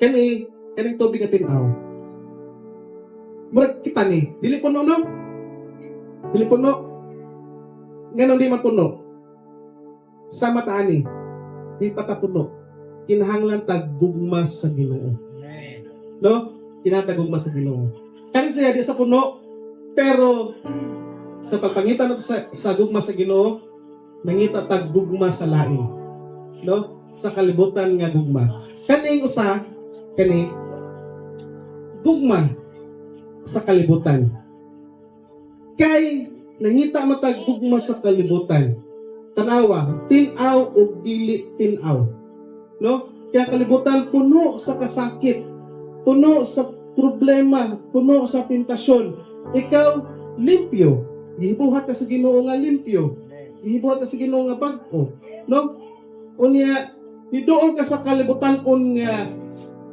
Kani kaning tubig nga tin-aw. Murag kita ni, dili puno, no? Dili puno. Nganong di man puno? Sa mata ani, di pa ta puno. Kinahanglan tag gugma sa Ginoo. No? Kinahanglan gugma sa Ginoo. Kani siya di sa puno, pero sa pagpangita nato sa gugma sa Ginoo, nangita tag gugma sa lain. No? Sa kalibutan nga gugma. Kaning usa, kani gugma sa kalibutan. Kay nangita matag gugma sa kalibutan. Tanawa, tin-aw o dili tin-aw. No? Kaya kalibutan puno sa kasakit, puno sa problema, puno sa tentasyon. Ikaw limpyo. Gibuhat ka sa Ginoo nga limpyo. Gibuhat ka sa Ginoo nga bag-o. No? Unya, niduol ka sa kalibutan on nga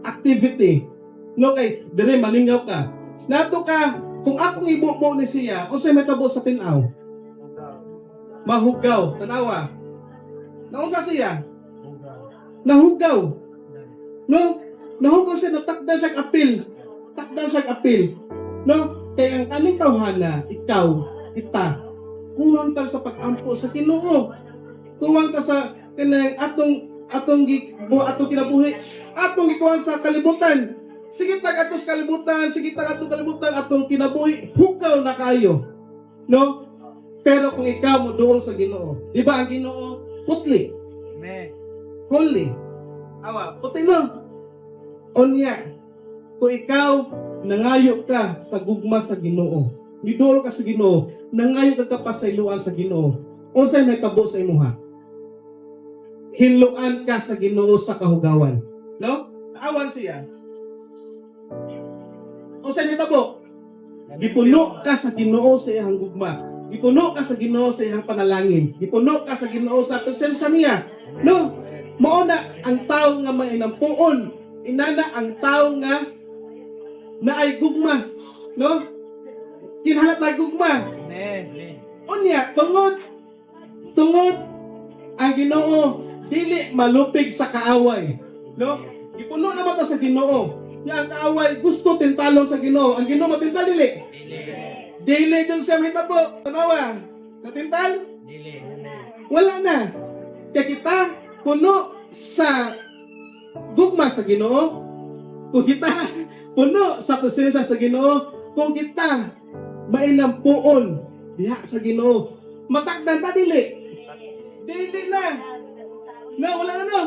activity. No, kay dire malingaw ka. Nato ka kung akong ibubo ni siya, unsay matabo sa tin-aw? Mahugaw, tanawa. Naunsa siya? Nahugaw. No? Nahugaw siya, natakdan siya apil. Takdan siya apil. No? Kaya ang kaning tawhana, ikaw, kita, kuwang ta sa pag-ampo sa Ginoo. Kuwang ta sa kanang atong atong gi, atong kinabuhi, atong gikuhan sa kalibutan. Sige tag ato sa kalibutan, sige tag atong kalibutan, atong kinabuhi, hugaw na kayo. No? Pero kung ikaw mo duol sa Ginoo, di ba ang Ginoo putli, holy. Awa, puti, no? Unya, kung ikaw nangayo ka sa gugma sa Ginoo, niduol ka sa Ginoo, nangayo ka kapasayloan sa Ginoo, unsay mahitabo sa imuha? Hinluan ka sa Ginoo sa kahugawan. No? Awan siya. Unsay nahitabo? Gipuno ka sa Ginoo sa iyang gugma. Gipuno ka sa Ginoo sa iyang panalangin. Gipuno ka sa Ginoo sa presensya niya. No? Mao na ang tao nga mainampuon. Inana ang tao nga naay gugma. No? Kinahanglan tay gugma. Unya, tungod tungod ang Ginoo dili malupig sa kaaway. No? Gipuno naman ta sa Ginoo. Nya ang kaaway gusto tintalon sa Ginoo. Ang Ginoo matintal, dili? Dili jud siya mahitabo. Tanawa. Natintal? Wala na. Kaya kita puno sa gugma sa Ginoo. Kung kita puno sa presensya sa Ginoo, kung kita mainampuon diha sa Ginoo, matakdan ta, dili? Dili na. No, wala na, no.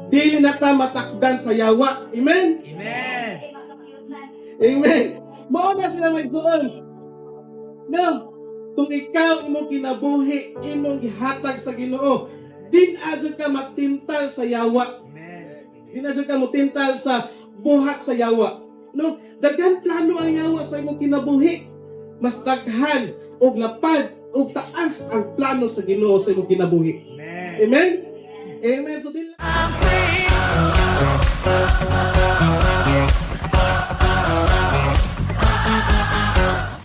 Dili na ta matakdan sa yawa. Amen? Amen. Amen. Mao na sila magsuon. No. Kung ikaw imong kinabuhi, imong gihatag sa Ginoo, di na jud ka matintal sa yawa. Amen. Di na jud ka matintal sa buhat sa yawa. No, daghan plano ang yawa sa imong kinabuhi. Mas daghan og lapad og taas ang plano sa Ginoo sa imong kinabuhi. Amen. Amen. Amen. So dili I'm free.